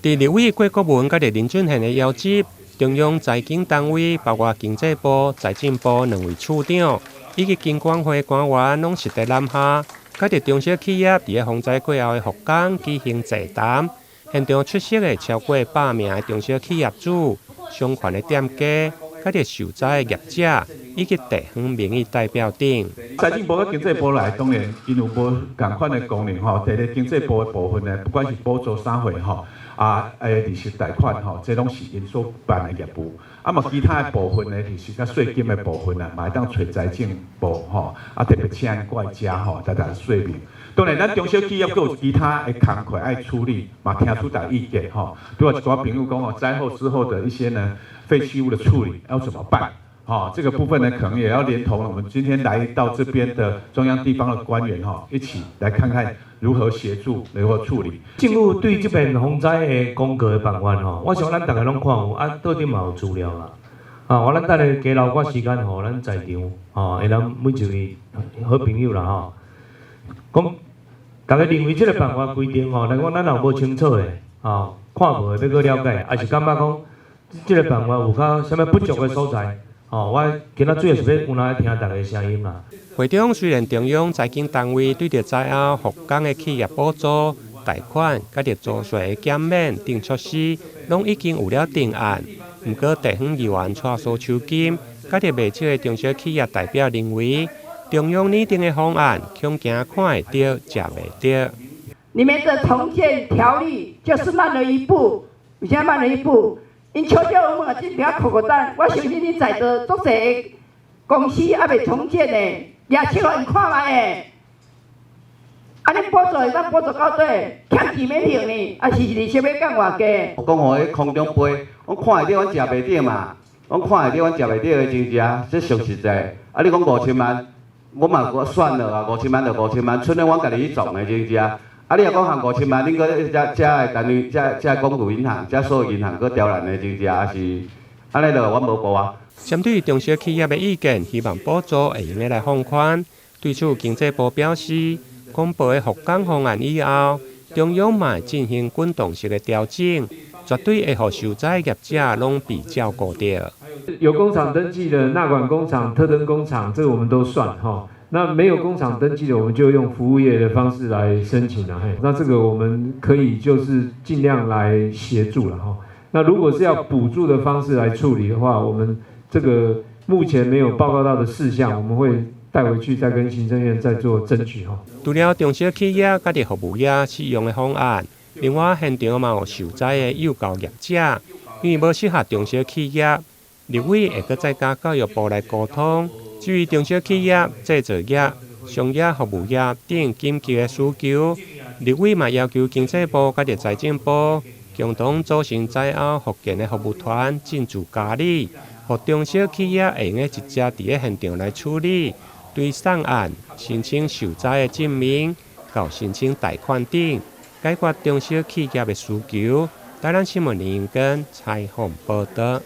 佇立委郭國文佮林俊憲的邀集，中央財經單位包括經濟部、財政部兩位處長，以及金管會官員攏實地南下，佮佇中小企業佇咧風災過後的復工舉行座談。現場出席的超過100名的中小企業主、相關的店家、佮佇受災的業者以及地方民意代表等。財政部佮經濟部來，當然𪜶有無仝款的功能吼。第一個經濟部的部分呢，不管是補助啥貨吼，啊，利息貸款吼，這攏是𪜶所辦的業務。啊嘛，其他的部分呢，就是較稅金的部分啊，嘛會當揣財政部吼，啊特別請𪜶過來遮吼，來來說明。當然，咱中小企業閣有其他的工課愛處理，嘛聽出逐家意見吼。拄仔一寡朋友講哦，災後之後的一些呢廢棄物的處理要怎麼辦？吼，這個部分呢，可能也要連同我們今天來到這邊的中央地方的官員吼，一起來看看如何協助，如何處理。政府對這遍風災的公告的辦法吼，我想咱逐家攏看有，啊，桌頂嘛有資料啦。啊，我咱等下加留寡時間予咱在場，吼，會咱每一位好朋友啦吼，講逐家認為這個辦法規定吼，來講咱若有無清楚的，吼，看無的欲閣了解，抑是感覺講這個辦法有較啥物不足的所在，吼，我今仔主要是欲有來聽逐家的聲音啦。會中雖然中央財經單位對著災後復工的企業補助、貸款、佮著租稅的減免等措施，攏已經有了定案。毋過地方議員蔡蘇秋金、佮著袂少的中小企業代表認為，中央擬定的方案恐驚看會著，食袂著。你們的重建條例就是慢了一步，為啥慢了一步？𪜶求救我們這邊哭個等，我相信你在座足濟公司猶未重建的，也手予𪜶看覓的。啊，你補助會當補助到底？欠錢欲還呢？抑是利息欲降偌低？講予彼空中飛，阮看會著，阮食袂著嘛。阮看會著，阮食袂著的真正，這屬實在。啊，你講五千萬，我嘛我算了啊，五千萬就五千萬，剩的阮家己去創的真正。啊，你若講含五千萬，恁閣遮遮的單位，遮遮公有銀行，遮所有銀行閣刁難的真正，抑是按呢就阮無報啊。針對中小企業的意見，希望補助會用得來放寬。對此，經濟部表示，公布的復工方案以後，中央嘛會進行滾動式的調整，絕對會予受災業者攏被照顧著。有工廠登記的納管工廠、特徵工廠，這個我們都算哈。那沒有工廠登記的，我們就用服務業的方式來申請了。嘿，那這個我們可以就是盡量來協助了哈。那如果是要補助的方式來處理的話，我們這個目前沒有報告到的事項，我們會帶回去再跟行政院再做爭取哈。除了中小企業佮服務業適用的方案，另外現場嘛有受災的幼教業者，因為無適合中小企業，立委會閣再佮教育部來溝通。至於中小企業、製造業、商業服務業等緊急的需求，立委嘛要求經濟部佮財政部共同組成災後復建的服務團進駐嘉義，予中小企業會用得直接佇咧現場來處理，對送案、申請受災的證明、到申請貸款等，解決中小企業的需求。台南新聞林英根採訪報導。